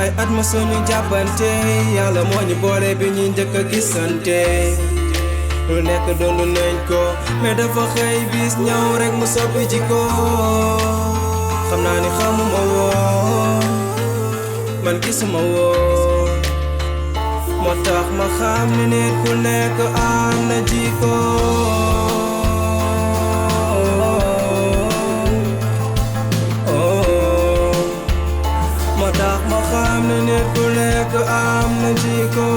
ay at ma suñu jàppante yàlla moo ñu boole bi ñuy njëkk a gisante lu nekk doonu nañ ko mais dafa xëy bis ñëw rek mu soppi jikko xam naa ni xamuma woon man gisuma woon moo tax ma xam ni nit ku nekk am na jikko moo tax ma xam ni nit ku nekk am na jikko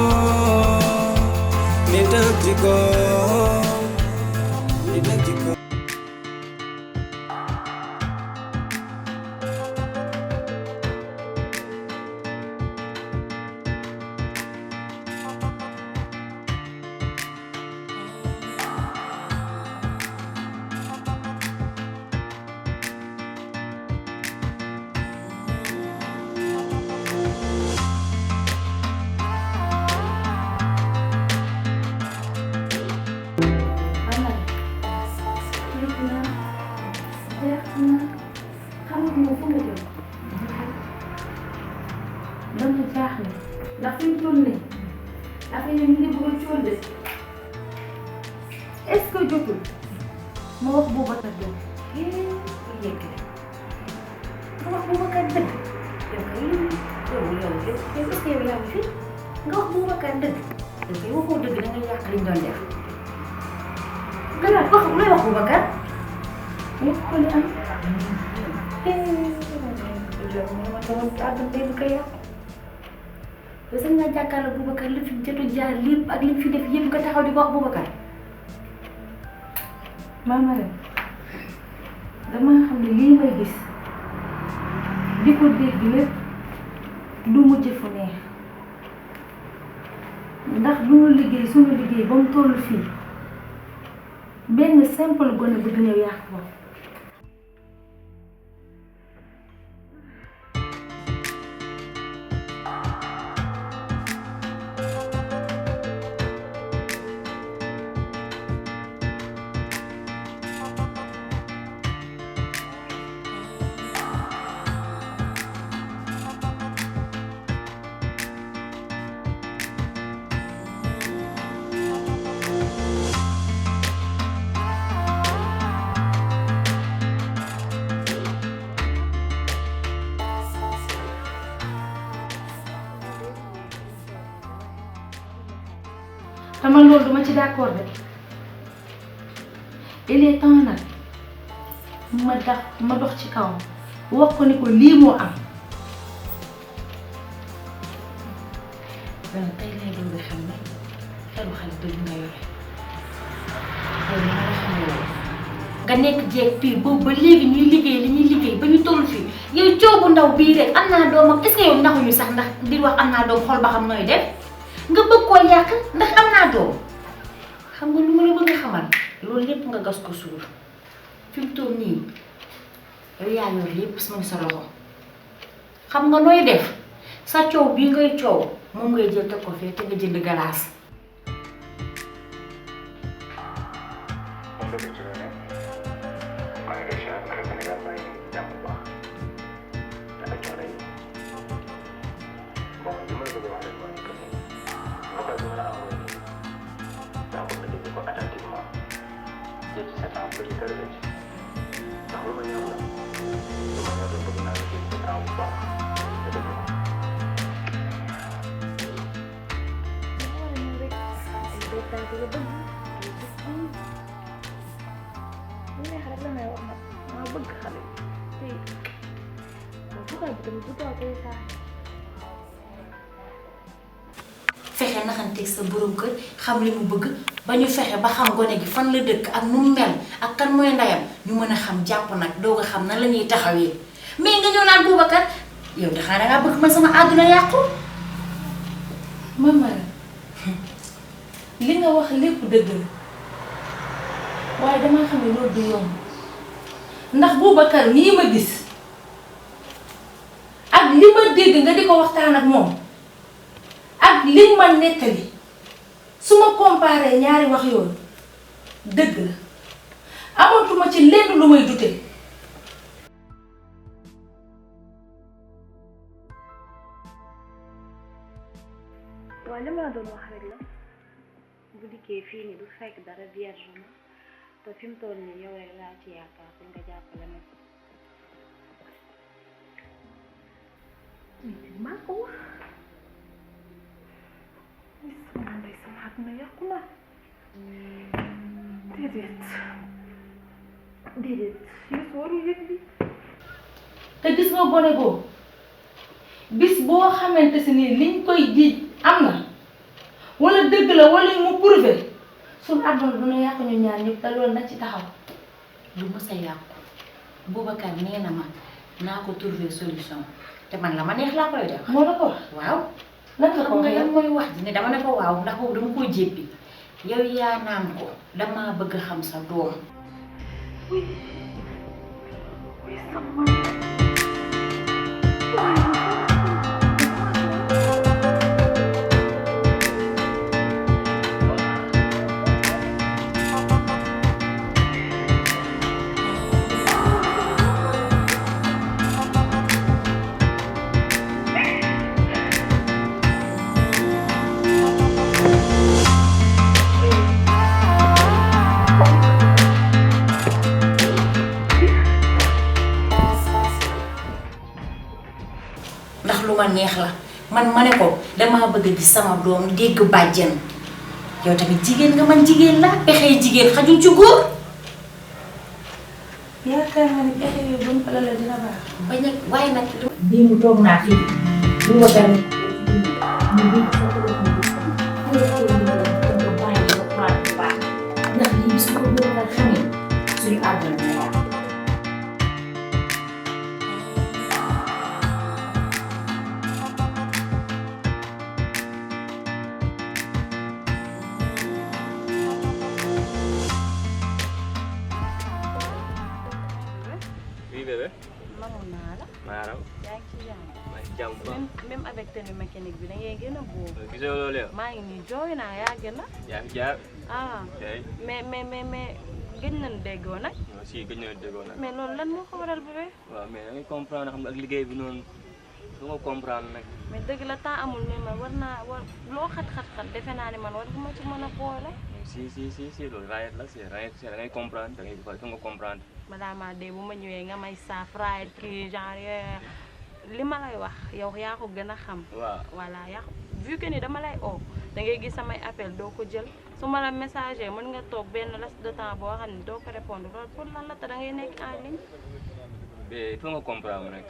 nit ak jikko nit ak jikko dama jaaxle ndax fi ñu toll nii affaire yi ñu ngi bëgg a cool de est-ce que jotul ma wax Boubacar dëgg yegg nga wax Boubacar dëgg yow kay est-ce que yow yaa ngi fi nga wax Boubacar dëgg yow kay waxoo dëgg da nga yàq liñ doon def gannaaw wax looy wax Boubacar wax ko li am yow sax nga jàkkaarloo Boubacar li fi jot a jaar lépp ak li fi def yëpp nga taxaw di ko wax Boubacar. Mama rek damaa xam ne lii may gis di ko dégg lépp du mujj fu neex ndax lu ñu liggéey suñu liggéey ba mu toll fii benn simple gone bu ñëw yàq ko. xam nga loolu duma ci d'accord de il est temps nag ma dox ci kawam wax ko ni ko lii moo am. bon tey lay doon xam ne xelu xale dëgg nga yore loolu nga la xam ne nga nekk jeeg pire boobu ba léegi ñuy liggéey li ñuy liggéey ba ñu toll fii yow coow bu ndaw bii rek am naa doom ak est-ce que yow naxuñu sax ndax di wax am naa doom xool ba xam nooy def. nga bëgg koo yàq ndax am naa doom xam nga lu ma la bëgg a xamal loolu lépp nga gas ko suul fi mu toll nii yow yaa yor lépp sama sa loxo xam nga nooy def sa coow bii ngay coow moom ngay jël teg ko fee te nga jënd galaas. fexe naxanteeg sa borom kër xam li mu bëgg ba ñu fexe ba xam gone gi fan la dëkk ak nu mu mel ak kan mooy ndeyam ñu mën a xam jàpp nag doog a xam nan la ñuy taxawee mais nga ñëw naan Boubacar yow de xanaa dangaa bëgg man sama àdduna yàqu. Mama li nga wax lépp dëgg la waaye damaa xam ne loolu du yomb ndax Boubacar nii ma gis ak li ma dégg nga di ko waxtaan ak moom ak li ma nettali su ma comparé ñaari wax yooyu dëgg la amatuma ci lenn lu may dute. waaw li ma la doon wax rek la bu dikkee fii nii du fekk dara vierge ma te fi mu toll nii yow rek laa ci yaakaar pour nga jàppale ma maa ko wax sama ndey sama àdduna yàqu na déedéet Youssou warul yëg bi te gis nga gone boobu bis boo xamante si nii liñ koy jiij am na wala dëgg la wala mu prouvé suñu àdduna duna yàqu ñu ñaar ñëpp te loolu na ci taxaw. lu mës a yàqu Boubacar nee na ma naa ko trouver solution te man la ma neex laa koy def. moo la ko wax waaw. lan nga ko xam nga waxee lan mooy wax ji ne dama ne ko waaw ndax boobu dama koo jéppi yow yaa naan ko dama bëgg xam sa doom. lu ma neex la man ma ne ko damaa bëgg gis sama doom dégg bàjjen yow tamit jigéen nga man jigéen la pexey jigéen xajul ci góor. yaakaar naa ne pexe yooyu ba mu fële la dina baax. bañ a waaye nag. bii mu toog naa fii bu ma gën ndax lii bis bu ko bëgg xamee suñu àdduna dina yàqu. même avec tenue mécanique bi da ngay gën a boobu. gisoo loolu yow. maa ngi nii jooy naa yàgg na. yaa fi jaar. ah mais gëj nañu déggoo nag. si gëj nañu déggoo nag. mais loolu lan moo ko waral bébé. waaw mais da ngay comprendre xam nga ak liggéey bi noonu du ma comprendre nag. mais dëgg la temps amul mais man war loo xat defe naa ne man war ma ci mën a boole. si loolu raayet la da ngay comprendre da ngay nga comprendre. balaa maa dee bu ma ñëwee nga may saaf raayet kii genre li ma lay wax yow yaa ko gën a xam. waaw voilà yaa vu que ni dama lay oo da ngay gis samay appel doo ko jël su ma la messager mën nga toog benn laps de temps boo xam ne doo ko répondre loolu pour lan la te da ngay nekk en ligne. mais il faut nga comprendre rek.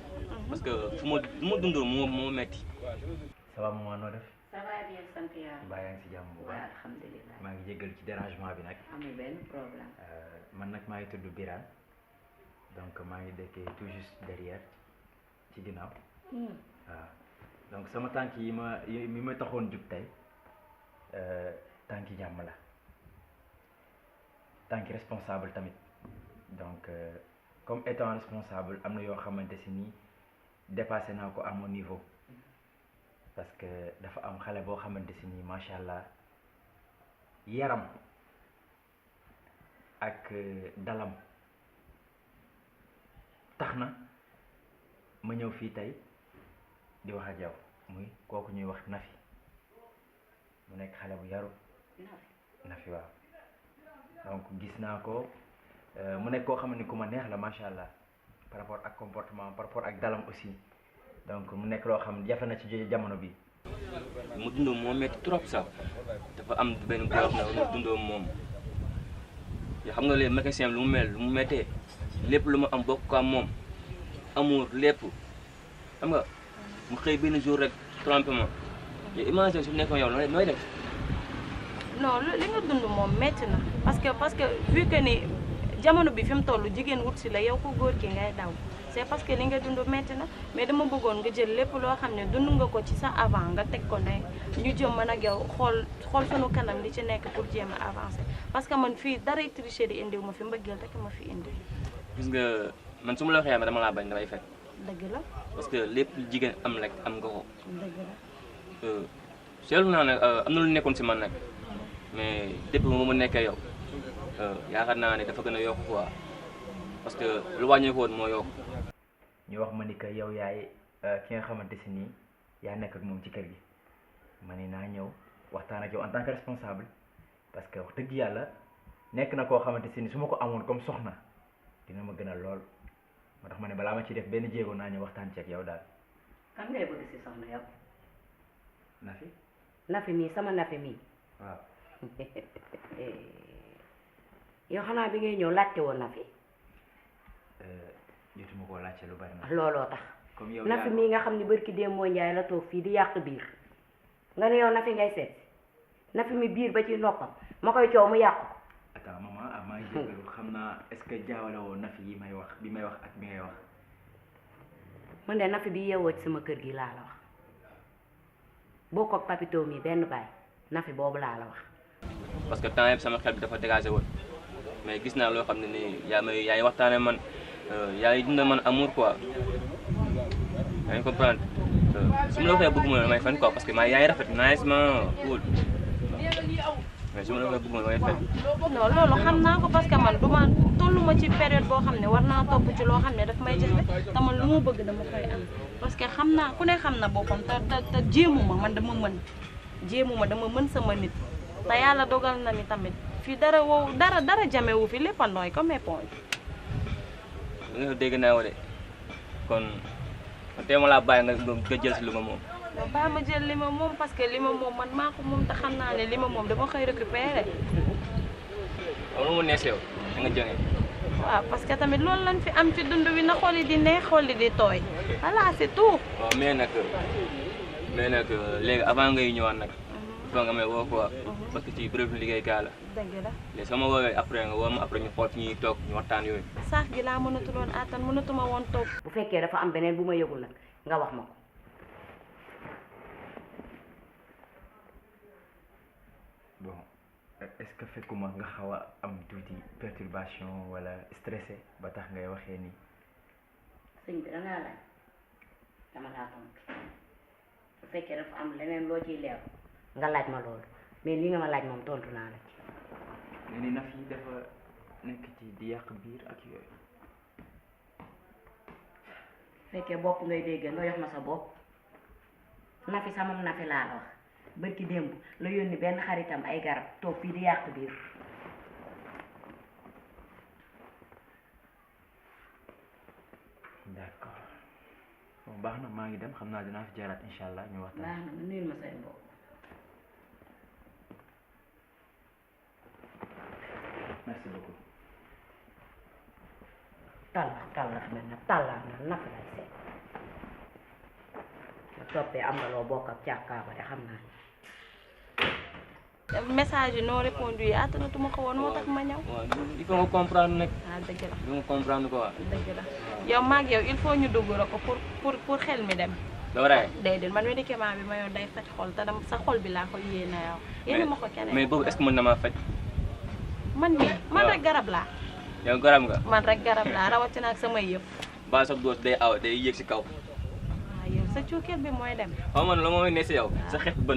parce que fu ma dund moo metti. ça va maman noo def. ça va bien sant yàlla. mbaa yaa ngi si jàmm bu baax. alhamdulilah. maa ngi jéggal ci dérangement bi nag. amul benn problème. man nag maa ngi tudd Birane donc maa ngi dëkkee tout juste derrière ci ginnaaw. waaw donc sama tànk yi ma taxoon jug tey tànki jàmm la tànki responsable tamit donc comme étant responsable am na yoo xamante si nii dépassé naa ko à mon niveau parce que dafa am xale boo xamante si nii macha allah yaram ak dalam tax na ma ñëw fii tey di wax ak yow muy kooku ñuy wax Nafi mu nekk xale bu yaru Nafi waaw donc gis naa ko mu nekk koo xam ne ku ma neex la macha allah par rapport ak comportement par rapport ak dalam aussi donc mu nekk loo xam ne jafe na ci jamono bi mu dundoo moo metti trop sax dafa am benn boo xam ne mu dundoo moom yoo xam nga les mécaniciens lu mu méttee lépp lu ma am bokk ko am moom amour lépp xam nga mu xëy benn jour rek trompement yow imagine su nekkoon yow nooy def. non li nga dund moom métti na parce que vu que ni jamono bi fi mu toll jigéen wut si la yow ko góor ki ngay daw c'est parce que li nga dund métti na mais dama bëggoon nga jël lépp loo xam ne dund nga ko ci sa avant nga teg ko ne ñu jëm man ak yow xool sunu kanam li ci nekk pour jéem a avancer parce que man fii dara tricher di indiw ma fi mbëggeel rek ma fi indi. gis nga man su ma la waxee dama laa bañ damay fekk. dëgg la. parce que lépp jigéen am rek am nga ko. dëgg la. seetlu naa ne am na lu nekkoon si man nag mais depuis ba mu nekkee yow yaakaar naa ne dafa gën a yokk quoi parce que lu wàññeeku woon moo yokk. ñu wax ma ni que yow yaay ki nga xamante si nii yaa nekk ak moom ci kër gi ma ne naa ñëw waxtaan ak yow en tant que responsable parce que wax dëgg yàlla nekk na koo xamante si ni su ma ko amoon comme soxna dina ma gënal lool moo tax ma ne balaa ma ci def benn jéego naa ñëw waxtaan ci ak yow daal. kan ngay bëgg si soxna yow. Nafi. Nafi mii sama Nafi mii. waaw. yow xanaa bi ngay ñëw laajte woon Nafi. jotuma koo laajte lu bari na. looloo tax. comme yow Nafi mii nga xam ne barki démb moo njaay la toog fii di yàq biir nga ne yow Nafi ngay seet Nafi mi biir ba ci noppam ma koy coow mu yàqu. attends maman maa ngi jégalu xam naa est-ce que jaawale woo Nafi yi may wax bi may wax ak bi ngay wax. man de Nafi bi yeewoo ci sama kër gi laa la wax boo ko papito mi benn baay Nafi boobu laa la wax. parce que temps yëpp sama xel bi dafa dégagé woon mais gis naa loo xam ne nii yaa ngi waxtaane man yaa ngi dund man amour quoi yaa ngi comprendre su ma la waxee bëgg ma damay fen quoi parce que yaa ngi rafet nice ma cool mais su ma la waxee bëgg ma damay fen. non loolu xam naa ko parce que man du ma tolluma ci période boo xam ne war naa topp ci loo xam ne daf may jafe te man lu ma bëgg dama koy am parce que xam naa ku ne xam na boppam te jéemuma man dama mën jéemuma dama mën sama nit te yàlla dogal na ni tamit fii dara wow dara jamewu fi lépp a nooy comme éponge. nga dégg naa ko de kon tey ma laa bàyyi nga jël si lu ma moom. non baa ma jël li ma moom parce que li ma moom man maa ko moom te xam naa ne li ma moom dama koy récupérer. waaw lu mu nees yow da nga jógee. waaw parce que tamit loolu lañ fi am ci dund wi na xool yi di neex xool yi di tooy voilà c'est tout. waaw mais nag léegi avant ngay ñëwaat nag. foo nga may woo quoi parce que ci béréb liggéeykaay la. dëgg la léegi soo ma woowee après nga woo ma après ñu xool fi ñuy toog ñu waxtaan yooyu. sax gi laa mënatuloon attan mënatuma woon toog. bu fekkee dafa am beneen bu ma yëgul nag nga wax ma ko. bon est-ce que fekkuma nga xaw a am tuuti perturbation wala stressé ba tax ngay waxee nii. sëñ bi dangaa laaj dama laa tontu bu fekkee dafa am leneen loo ciy leer nga laaj ma loolu mais li nga ma laaj moom tontu naa la ci. nga ni Nafi dafa nekk ci di yàq biir ak yooyu. fekkee bopp ngay dégg nga jox ma sa bopp Nafi sama Nafi laa la wax bërki démb la yónni benn xaritam ay garab toog fii di yàq biir. d'accord bon baax na maa ngi dem xam naa dinaa fi jaaraat incha allah ñu waxtaan. baax na nga nuyul ma say mbokk. merci beaucoup. tàllax mel na tàllax na Nafi lay seet nga toppee am nga loo bokk ak càkkaaba de xam naa. message yi non répondu yi attanatuma ko woon moo tax ma ñëw. waaw il faut nga comprendre nag. ah dëgg la il faut nga comprendre quoi. dëgg la yow maag yow il faut ñu dugg rek pour xel mi dem. doo raay. déedéet man médicament bi ma yow day faj xol te sa xol bi laa ko yéene yow. yéene ma ko keneen mais boobu est-ce que mën na maa faj. man mii man waaw. rek garab laa. yow garab nga. man rek garab laa rawatina ak samay yëpp. ba sa doos day aw day yéeg si kaw. waaw yow sa cuukeel bi mooy dem. xaw ma ne la moo ne si yow sa xeetu bën.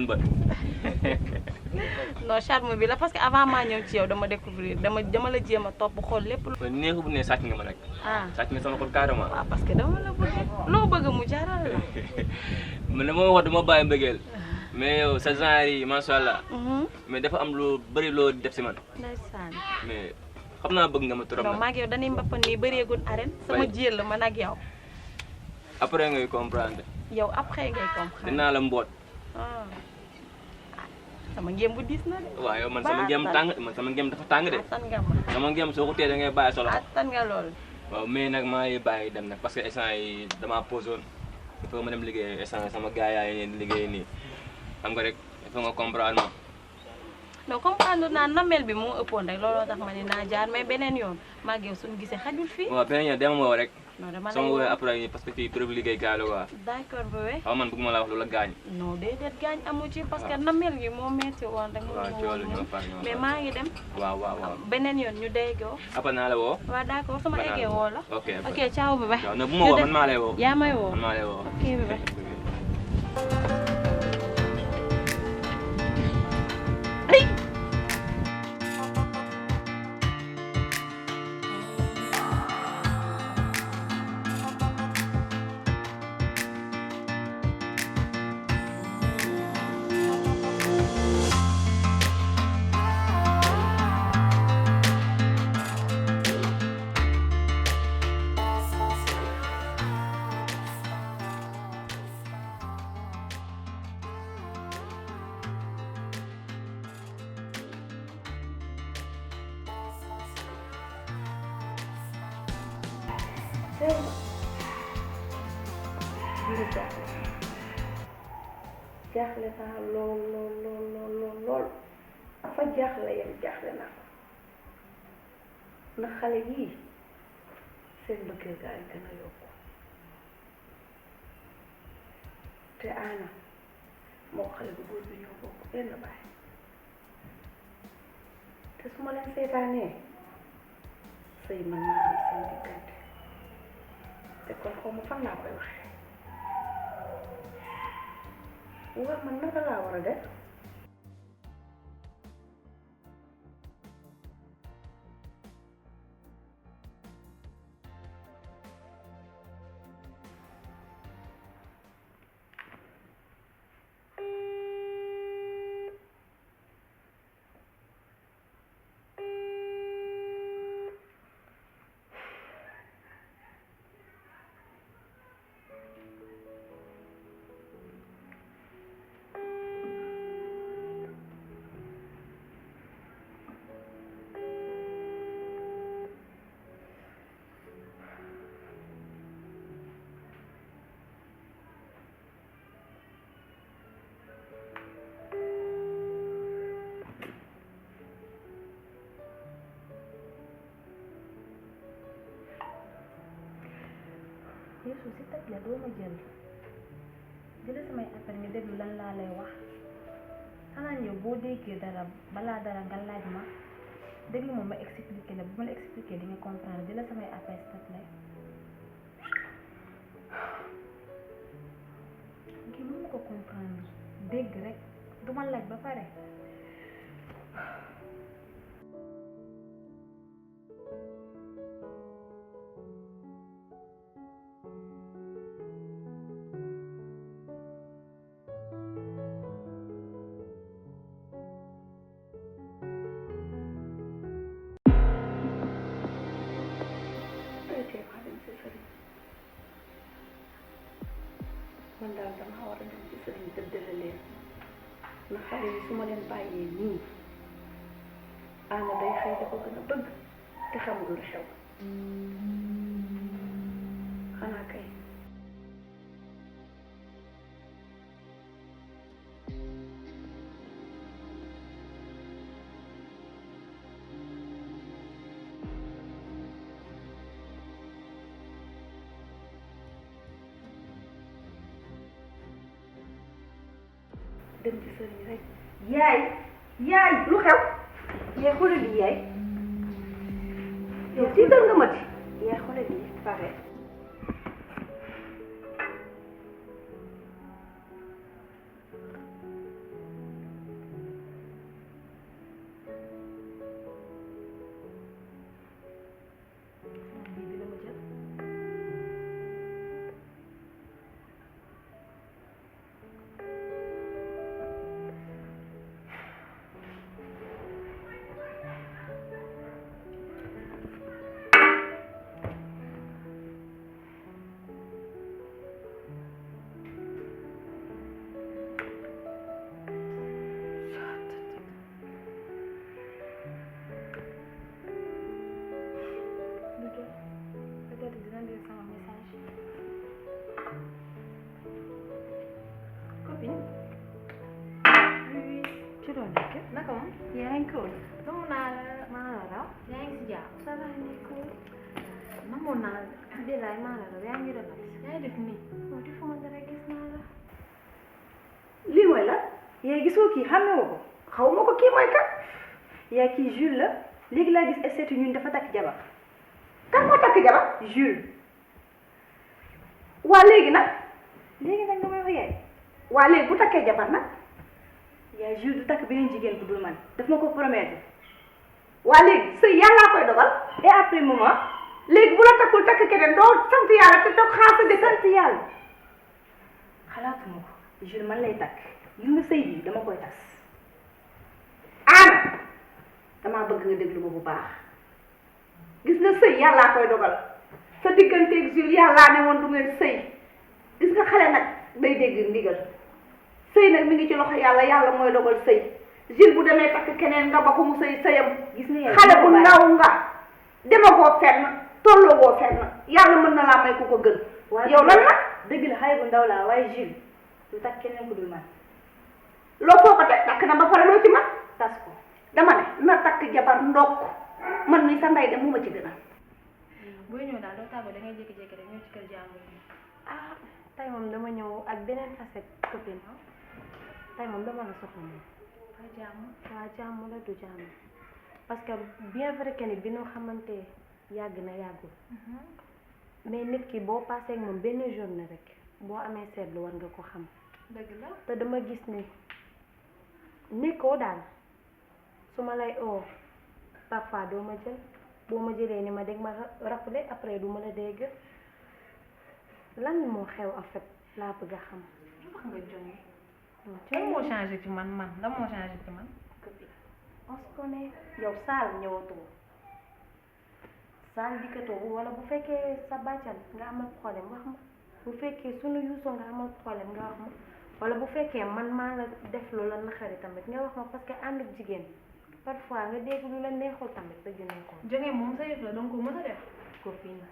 non charme bi la parce que avant maa ñëw ci yow dama découvrir dama la jéem a topp xool lépp. neexu bu ne sàcc nga ma nag. ah sàcc nga sama xol carrément. waaw parce que dama la bëgg loo bëgg mu jaral la. man dama wax dama bàyyi mbëggeel mais yow sa genre yi macha allah. Mhm. mais dafa am lu bëri loo def si man. ndeysaan. mais xam naa bëgg nga ma trop non nag. maa ngi yow dañuy mbappan nii bëreegul arène sama Oui. jéel la man ak yow. après ngay comprendre. yow après ngay comprendre. dinaa la mboot. ah sama ngéem bu diis na de. waaw yow man sama ngéem tàng man sama ngéem dafa tàng de. attan nga ma sama ngéem soo ko téye da ngay bàyyi solo. attan nga lool. waaw mais nag maa ngi bàyyi dem nag parce que instant yi damaa posé woon il faut ma dem liggéey instant sama gars yaa ngi leen liggéey nii xam nga rek il faut nga comprendre ma. non comprendre naa namel bi moo ëppoon rek looloo tax ma ne naa jaar mais beneen yoon maa ngi yow suñu gisee xajul fii. waaw beneen yoon dama woo rek. non dama lay sama woowee woo. après parce que fii bérébu liggéey gaa la quoi. d'accord bébé. xaw man bëgguma la wax lu la gaañ. non déedéet gaañ amu ci parce que namel gi moo metti woon rek. waaw ci wàllu ñoo far ñoo mais far. maa ngi dem. waaw waaw waaw. beneen yoon ñu déggoo. après naa la woo. waaw d'accord sama eggee woo la. ok ok ciao bébé. waaw ne bu ma woo man maa lay woo. yaa may woo. man maa lay woo. ok bébé. jaaxle naa lool fa jaaxle yam jaaxle naa ko ndax xale yii seen bëggee gaa yi gën a yokku te Anna moo xale bu góor bi ñoo bokk benn baay te su ma leen seetaanee sëy mën naa am seen diggante te kon xaw ma fan laa koy waxee waaw man naka laa war a def Yeesu si teg la doo ma jël jële samay appel nga déglu lan laa lay wax xanaa yow boo déggee dara balaa dara nga laaj ma déglu ma expliqué la bu ma la expliqué di nga comprendre jële samay appel s'il te plaît ngi mën ma ko comprendre dégg rek du ma laaj ba pare man daal dama war a dem ci sëriñ dëddale leen ndax xale yi su ma leen bàyyee nii Anna day xëy da ko gën a bëgg te xamul lu xew xanaa kay dem ci sëriñ rek yaay lu xew yaay xoolal lii yaay yow tiital nga ma di yaay xoolal lii pare naka moom yaa ngi cool namoon naa la maa la raw yaa ngi si jàmm ça va ni cool namoon naa la bilaay maa la raw yaa ngi relax yaa ngi def nii moo di fu ma dara gis naa la lii mooy la yaay gisoo kii xàmme woo ko xaw ma ko kii mooy kat yaay kii Jules la léegi laa gis statut ñun dafa takk jabar kan moo takk jabar Jules waa léegi nag nga may wax yaay waa léegi bu takkee jabar nag yaay Jules du takk beneen jigéen bu dul man daf ma ko promettre waa léegi sëy yàllaa koy dogal et après moment léegi bu la takkul takk keneen doo sant yàlla te toog xaar sa de sant yàlla xalaatuma ko Jules man lay takk gis nga sëy bi dama koy tas Anna damaa bëgg nga déglu ma bu baax gis nga sëy yàllaa koy dogal sa digganteeg Jules yàllaa ne woon du ngeen sëy gis nga xale nag day dégg ndigal sëy nag mi ngi ci loxo yàlla yàlla mooy dogal sëy Jules bu demee takk keneen nga ba ko mu sëy sëyam gis nga xale bu ndaw nga demagoo fenn tolloo woo fenn yàlla mën na laa may ku ko gën yow lan la dëgg la xale bu ndaw laa waaye Jules du takk keneen ku dul man loo foo ko teg takk na ba pare loo ci man tas ko dama ne na takk jabar ndokk man mi sa ndey de mu ma ci gënal booy ñëw daal doo tàggoo da ngay jékki-jékki rek ñëw ci kër jàmbur yi ah tey moom dama ñëw ak beneen facette copine tey moom dama la soxla moom waa jàmm la du jàmm parce que bien vrai que ni bi ñu xamante yàgg na yàggul mais nit ki boo passé ak moom benn journée rek boo amee seetlu war nga ko xam dëgg la te dama gis ni nekkoo daal su ma lay oo parfois doo ma jël boo ma jëlee ni ma dégg ma rappelé après du ma la dégg lan moo xew en fait laa bëgg a xam wax nga jonge lan moo changé ci man lan moo changé ci man on se connaît yow saal ñëwatoo saal dikkatoo wala bu fekkee sa bàccal nga amal problème wax ma bu fekkee sunu yuusoo nga amal problème nga wax ma wala bu fekkee man maa la def lu la naxari tamit nga wax ma parce que ànd ak jigéen parfois nga dégg lu la neexul tamit ba jëndee ko. jonge moom sa yëf la donc ko mën a def copine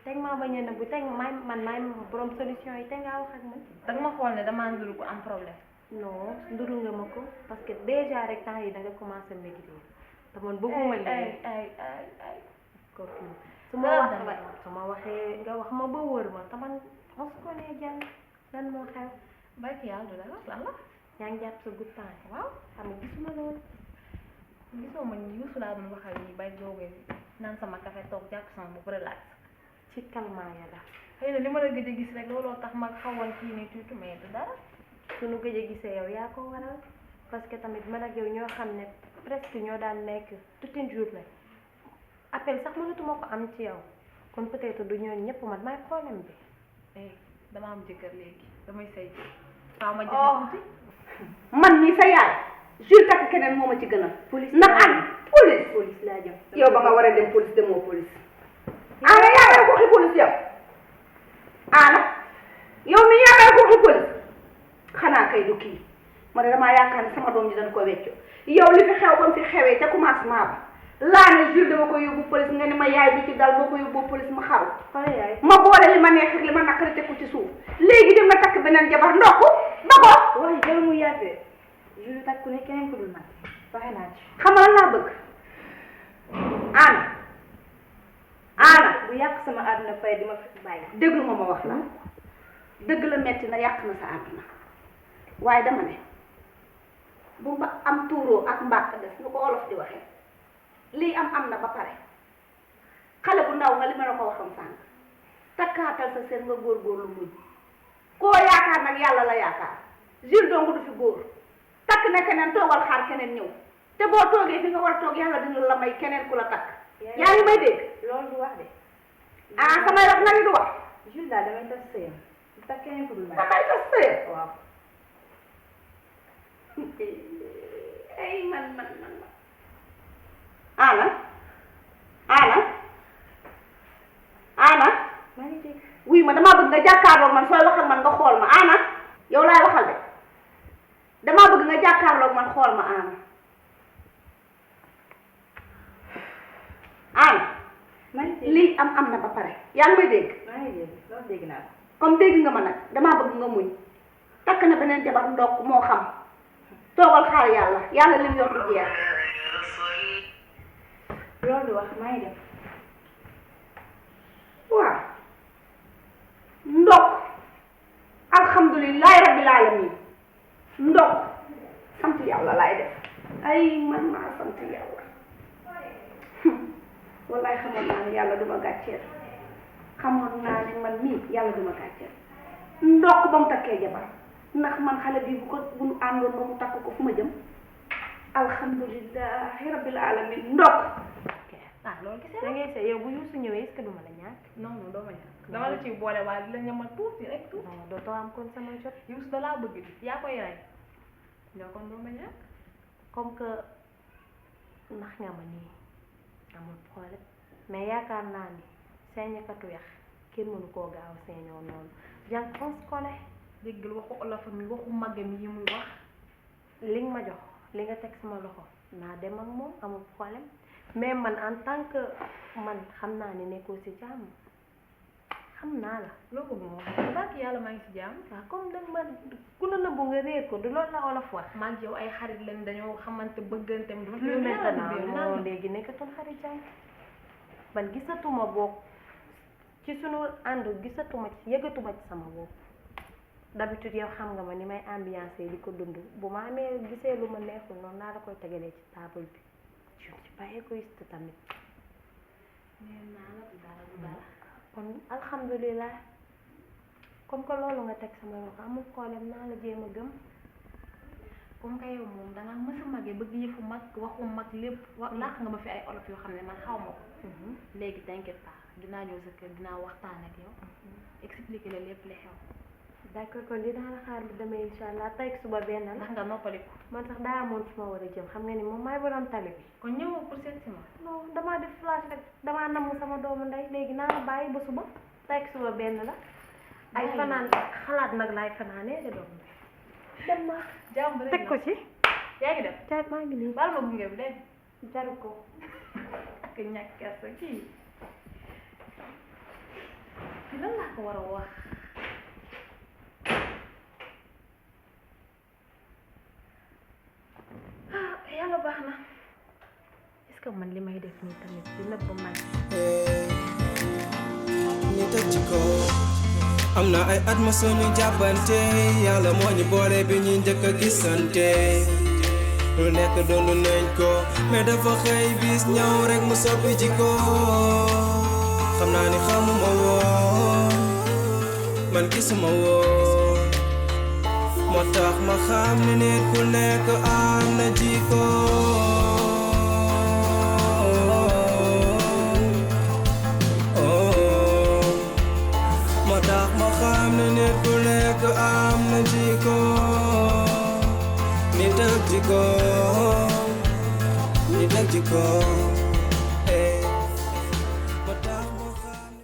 teg maa bañ a nëbbu teg maay borom solution yi te ngaa wax ak man. danga ma xool ne damaa nduru ko am problème. non nduru nga ma ko parce que déjà rek temps yi da nga commencé maigrir te man bëgguma lii ay copine su ma waxee nga wax ma ba wër ma te man on se connaît jàng lan moo xew. barki yàlla du dara lan la. yaa ngi jàpp sa good time waaw xam nga gisuma loolu. gisoo ma Youssou laa doon waxal nii bay joogee naan sama café toog jàpp sama bopp relax ci calmant ya la xëy na li ma la gëj a gis rek looloo tax ma xawoon kii nii tuuti mais du dara suñu gëj a gisee yow yaa ko waral parce que tamit man ak yow ñoo xam ne presque ñoo daan nekk toute une journée appel sax mënatuma ko am ci yow kon peut-être du ñooñu ñëpp man maay problème bi. dama am jëkkër léegi damay sëy waaw ma jëkkër tuuti man mii sa yaay Jules takk keneen moo ma ci gënal. police ndax an police laa jëm. yow ba nga war a dem police demoo police. ana yaa ngi waxi police yow. ana yow mi yaa ngi waxi police xanaa kay du kii ma ne damaa yaakaar ne sama doom ji dañ ko weccu yow li fi xew ba mu fi xewee ca commencement ba laa ne Jules dama ko yóbbu police nga ne ma yaay bi ci dal boo ko yóbbu police ma xaru. xale yaay ma boole li ma neex ak li ma naqari teg ko ci suuf léegi dem na takk beneen jabar ndokk ba ko. waaye jël mu yàggee Jules takk ku ne keneen ku dul man waxe naa ci. xam nga lan laa bëgg ana bu yàq sama àdduna fay di ma fi bàyyi. déglu ma wax la dëgg la metti na yàq na sa àdduna waaye dama ne bu mba am tuuroo ak mbàq des nu ko olof di waxee lii am na ba pare xale bu ndaw nga li ma la ko waxoon sànq takkaatal sa seen nga góorgóorlu muñ koo yaakaar nag yàlla la yaakaar Jules dong du fi góor takk na keneen toogal xaar keneen ñëw te boo toogee fi nga war a toog yàlla dina la may keneen ku la takk yaa ngi may dégg loolu du wax de. samay wax nga ni du wax Jules daal damay tas sëyam du takk keneen ku dul man. damay tas sëyam waaw. ay man ana maa ngi dégg. wuy ma damaa bëgg nga jàkkaarloog man sooy wax ak man nga xool ma ana yow laay waxal de damaa bëgg nga jàkkaarloog man xool ma ana maa ngi dégg. lii am na ba pare yaa ngi may dégg maa ngi dégg loolu dégg naa ko. comme dégg nga ma nag damaa bëgg nga muñ takk na beneen jabar ndokk moo xam toogal xaar yàlla lim yor du jeex loolu du wax maa ngi def. waaw ndokk alhamdulilahi rabbil alamin ndokk sant yàlla laay def ay man maa sant yàlla wallaay xamoon naa ne yàlla duma gàcceel xamoon naa ne man mii yàlla duma gàcceel ndokk ba mu takkee jabar ndax man xale bi bu nu àndoon ba mu takk ko fu ma jëm alhamdulilahi rabbil alamin ndokk loolu kese da ngay sëy yow bu Youssou ñëwee est-ce que duma la ñàkk. non doo ma ñàkk dama la ciy boole waaye di la ñamal tuuti rek tuuti non dootoo am kon sama jot. Youssou da laa bëgg di yaa koy rey yow kon doo ma ñàkk comme que nax nga ma nii amul problème mais yaakaar naa ni seeñakatu yax kenn mënu koo gaaw a seeñoo noonu jàng on se connaît. déggal waxu olofam mi waxu màggam yi muy wax li nga ma jox li nga teg sama loxo naa dem ak moom amul problème mais man en tant que man xam naa ne nekkoo ci jàmm xam naa la. loo bëgg moo xam barki yàlla maa ngi ci jàmm. waaw comme danga ma ku la nëbbu nga réer ko du loolu la olof wax. maa ngi yow ay xarit lañ dañoo xamante bëggante mu lu maintenant léegi nekkatul xarit jàmm man gisatuma bopp ci sunu ànd gisatuma ci yëgatuma ci sama bopp d'habitude yow xam nga ma ni may ambiancé di ko dund bu ma amee gisee lu ma neexul noonu naa la koy tegalee ci table bi je ne suis pas égoïste tamit. nee naa la du dara kon alhamdulilah comme que loolu nga teg sama loxo amul problème naa la jéem a gëm. comme que yow moom da nga mës a magee bëgg yëfu mag waxu mag lépp làq nga ma fi ay olof yoo xam ne man xaw ma ko. léegi t'inquiète pas dinaa ñëw sa kër dinaa waxtaan ak yow. expliquer la lépp li xew. d'accord kon dinaa la xaar bu demee incha allah tey suba benn la. ndax nga noppaliku. man sax daa amoon fu ma war a jëm xam nga ni moom maay borom tali bi. kon ñëwoo pour seet si ma. non damaa def flash rek damaa namm sama doomu ndey léegi naa la bàyyi ba suba tey suba benn la. ay fanaan xalaat nag laay fanaanee de doomu ndey. dem naa jàmm rek teg ko ci. yaa ngi def caay maa ngi nii. baal ma gunge bi dégg jaru ko. ak ñàkk kersa kii lan laa ko war a wax. yàlla baax na est-ce que man li may def nii tamit di nëbb man. ñu teg ci ko am na ay at ma suñu jàppante yàlla moo ñu boole bi ñuy njëkk a gisante lu nekk doonu nañ ko mais dafa xëy bis ñëw rek mu soppi ci ko xam naa ni xamuma woon man gisuma woon moo tax ma xam ni nit ku nekk am na jikko moo tax ma xam ni nit ku nekk am na jikko nit ak jikko nit ak jikko